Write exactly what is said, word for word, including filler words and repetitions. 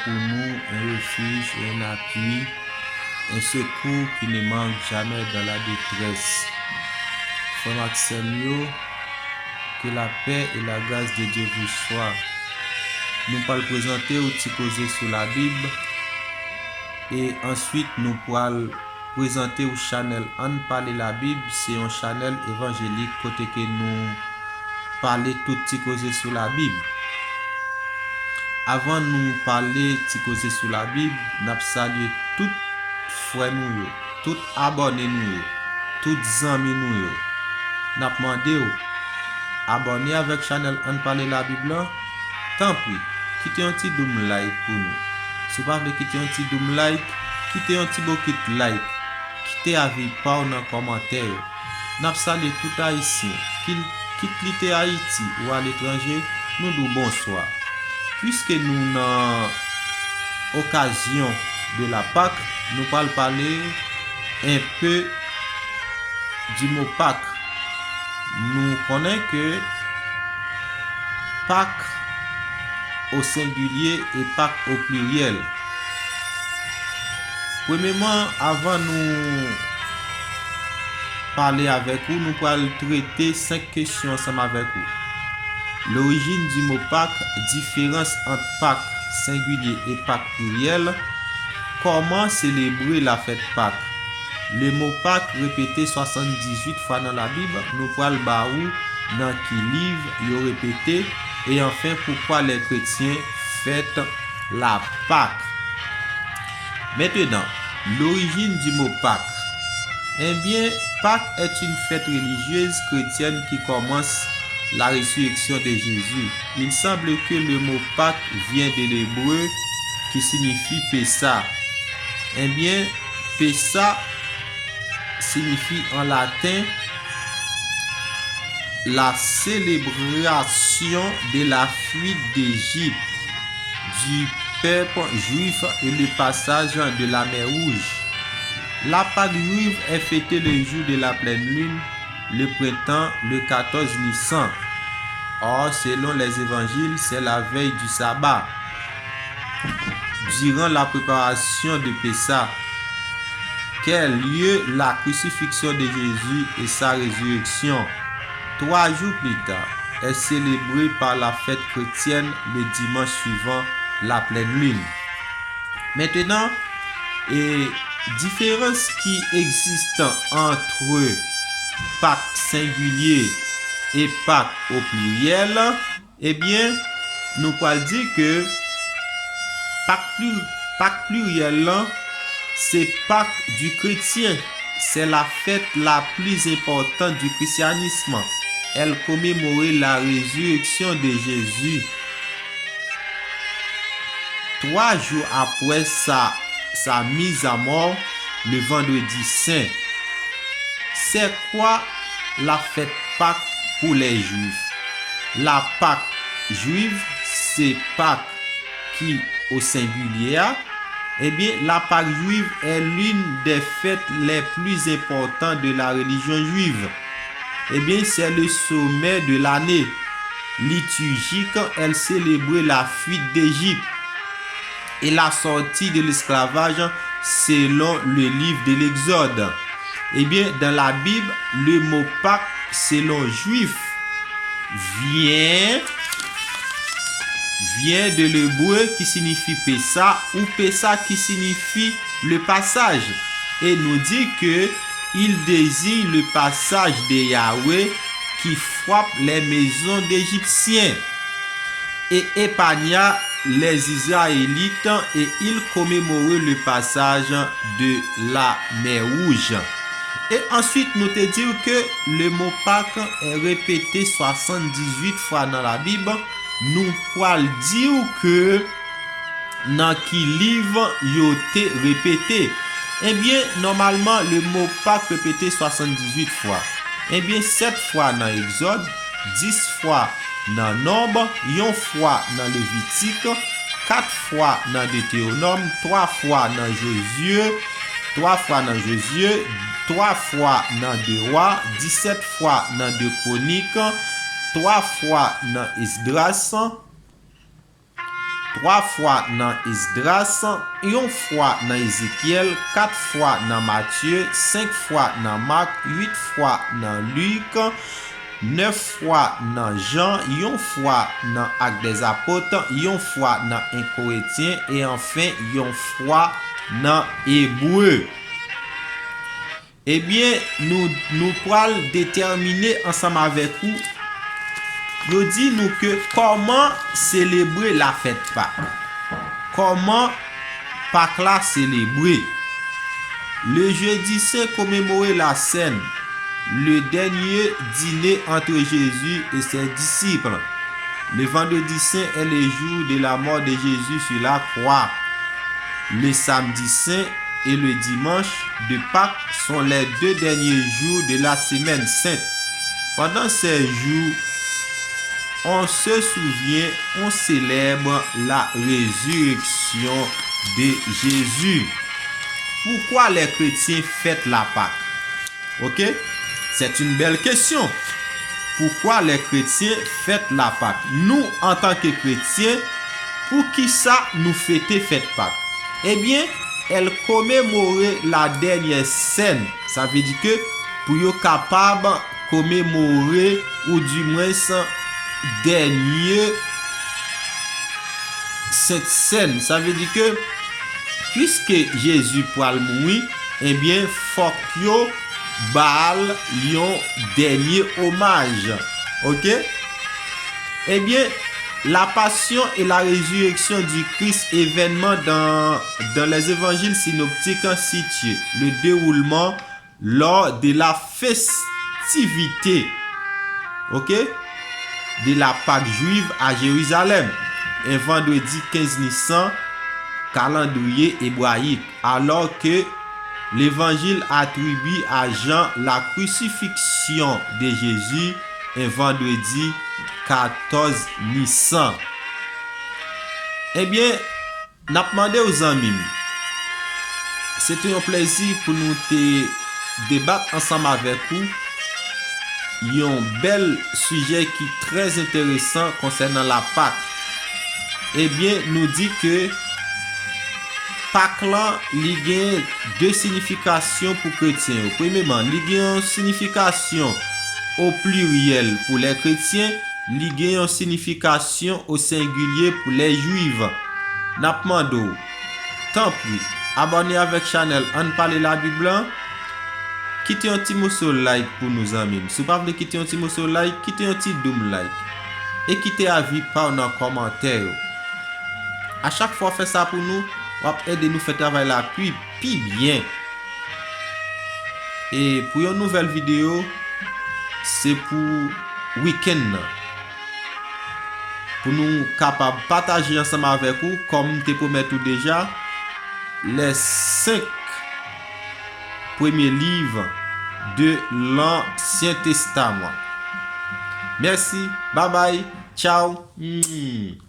pour nous un refuge et un appui, un secours qui ne manque jamais dans la détresse. Frè m ak sè m yo, que la paix et la grâce de Dieu vous soient. Nou pral prezante w ti koze sou Labib, e answit nou pral prezante w chanèl Ann Pale Labib. Se yon chanèl evanjelik kote ke nou pale tout ti koze sou Labib. Avan nou pale ti koze sou Labib, n ap salye tout frè nou yo, tout abòne nou yo, tout zanmi nou yo. N ap mande w, abòne avèk chanèl Ann Pale Labib lan. Tanpri, kite yon ti doum like pou nou. Si w pa vle kite yon ti doum like, kite yon ti bokit like. Kite avi pa w nan kòmantè yo. N ap salye tout Ayisyen, kil-, kit li te Ayiti ou aletranje, nou di w bonswa. Piske nou nan okazyon de la Pâque, nou pral pale un peu du mot Pâques. Nou konnen ke Pâques au singulier et Pâques au pluriel. Premyeman, avan nou pale avèk ou, nou pral trete senk kesyon ansanm avèk ou. L'origine du mot Pâques, différence entre Pâques singulier et Pâques pluriel, kòman selebre lafèt Pak? Le mo Pak repete swasanndizuit fwa nan Labib, nou pral ba ou nan ki liv yo repete, et enfin, pourquoi les chrétiens fêtent la Pâque. Maintenant, l'origine du mot Pâques. Eh bien, Pâques est une fête religieuse chrétienne qui commence la résurrection de Jésus. Il semble que le mot Pâques vient de l'hébreu qui signifie Pessah. Eh bien, Pessah signifie en latin la célébration de la fuite d'Égypte du peuple juif et le passage de la mer Rouge. La Pâque juive est fêtée le jour de la pleine lune, le printemps, le quatorze Nissan. Or, selon les évangiles, c'est la veille du sabbat, durant la préparation de Pessah, qu'a lieu la crucifixion de Jésus et sa résurrection. Trois jours plus tard, est célébrée par la fête chrétienne le dimanche suivant la pleine lune. Maintenant, e diferans ki egziste entre Pak sengilye e Pak o pliryèl, ebyen, nou pral di ke Pak pli-, Pak pliryèl lan, se Pak di kretyen. C'est la fête la plus importante du christianisme. Elle commémore la résurrection de Jésus. Trois jours après sa, sa mise à mort, le vendredi saint. C'est quoi la fête Pâques pour les Juifs? La Pâque juive, c'est Pâques qui, au singulier, eh bien, la Pâque juive est l'une des fêtes les plus importantes de la religion juive. Eh bien, c'est le sommet de l'année liturgique, elle célébrait la fuite d'Égypte et la sortie de l'esclavage selon le livre de l'Exode. Eh bien, dans la Bible, le mot Pâques, selon juif, vient, vient de l'hébreu qui signifie Pessah ou Pessah qui signifie le passage. Et nous dit que il désigne le passage de Yahweh qui frappe les maisons d'Égyptiens et épargna les Israélites, et il commémore le passage de la mer Rouge. E answit, nou te di w ke le mo Pak répété soixante-dix-huit fwa nan Labib, nou pral di w ke nan ki liv yo te repete. Ebyen, nòmalman, le mo Pak repete swasanndizwit fwa. Ebyen, sèt fwa nan Egzòd, dis fwa nan Nonb, yon fwa nan Levitik, kat fwa nan Detewonòm, twa fwa nan Jozye, twa fwa nan Jozye, twa fwa nan De Wa, disèt fwa nan De Kwonik, twa fwa nan Esdras, twa fwa nan Esdras, yon fwa nan Ezekyèl, kat fwa nan Matye, senk fwa nan Mak, uit fwa nan Lik, nèf fwa nan Jan, yon fwa nan Ak dèzapot, yon fwa nan en Korentyen, e anfen, yon fwa nan Ebre. Ebyen, nou, nou pral detèmine ansanm avèk ou. Yo di nou ke kòman selebre lafèt Pak. Kòman Pak la selebre. Le jeudi saint commémore la Cène, le dernier dîner entre Jésus et ses disciples. Le vendredi saint est le jour de la mort de Jésus sur la croix. Le samedi saint et le dimanche de Pâques sont les deux derniers jours de la semaine sainte. Pendant ces jours, on se souvient, on célèbre la résurrection de Jésus. Pourquoi les chrétiens fêtent la Pâque? Ok? C'est une belle question. Pourquoi les chrétiens fêtent la Pâque? Nou, antanke kretyen, poukisa nou fete fèt Pak? Ebyen, elle commémore la dernière Cène. Sa vle di ke pou yo kapab komemore oudimwens dènye Sent Sèn. Sa vle di ke, piske Jezi pral mouri, ebyen, fòk yo ba l yon dènye omaj. Ok? Ebyen, la passion et la résurrection du Christ, événement dans, dans les évangiles synoptiques situé le déroulement lors de la festivité, ok, de la Pâque juive à Jérusalem, un vendredi quinze Nisan, calendrier hébraïque, alors que l'Évangile attribue à Jean la crucifixion de Jésus, un vendredi quatorze Nisan. Ebyen, n ap mande w, zanmi m. Se te yon plezi pou nou te debat ansanm avèk ou yon bèl sijè ki trè enteresan konsènan Lapak. Ebyen, nou di ke Pak lan, li gen de sinifikasyon pou kretyen yo. Premyeman, li gen yon sinifikasyon o pliryèl pou lè kretyen, li gen yon sinifikasyon o sengilye pou lè jwif. N ap mande w, tanpri, abòne avèk chanèl Ann Pale Labib lan. Kite yon ti moso like pou nou, zanmi m. Si w pa vle kite yon ti moso like, kite yon ti doum like. E kite avi pa w nan kòmantè yo. A chak fwa w fè sa pou nou, w ap ede nou fè travay la pi, pi byen. E pou yon nouvèl videyo, se pou wikenn nan. Pou nou kapab pataje ansanm avèk ou, kòm m te pwomèt ou deja, les cinq premiers livres de l'Ancien Testament. Mèsi, babay, tchaw. Mm.